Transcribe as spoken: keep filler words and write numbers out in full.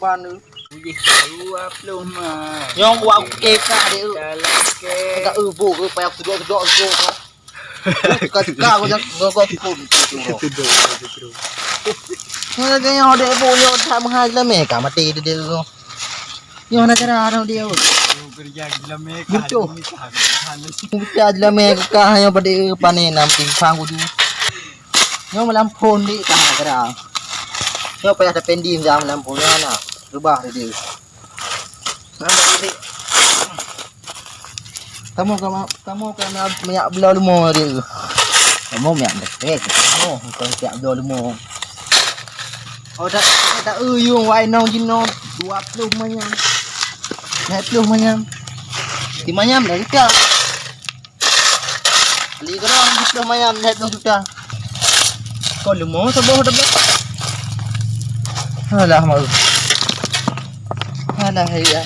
Ban tu. Dua puluh mai. Nyong wak keka dek. Kalau ke. Enggak ubu ke payah sedok-sedok tu. Suka-suka aku jak gogok pun tu. Sedok tu. Nyoe lagèe nyoe dek bu nyoe tak meuhai lame ka mati dia tu. Nyoe na cara orang dia. Kerja gila mega. Betul. Kita gila mega ka hanya pada panen nam timpang kudu. Nyoe malam phôn dek ka cara. Nyoe payah tapendi jam malam phôn nyoe na. Reubah dia. Kamu kamu kamu kena minyak belah limo dia. Kamu minyak besar kamu bukan minyak belah limo. Oh tak tak uyung wai nong jino dua puluh manyam. Dua puluh manyam. Di manyam dah kita. Beli kerang dua puluh manyam dua puluh juta. Kau limo saboh dah. Alah mau. Alah ya.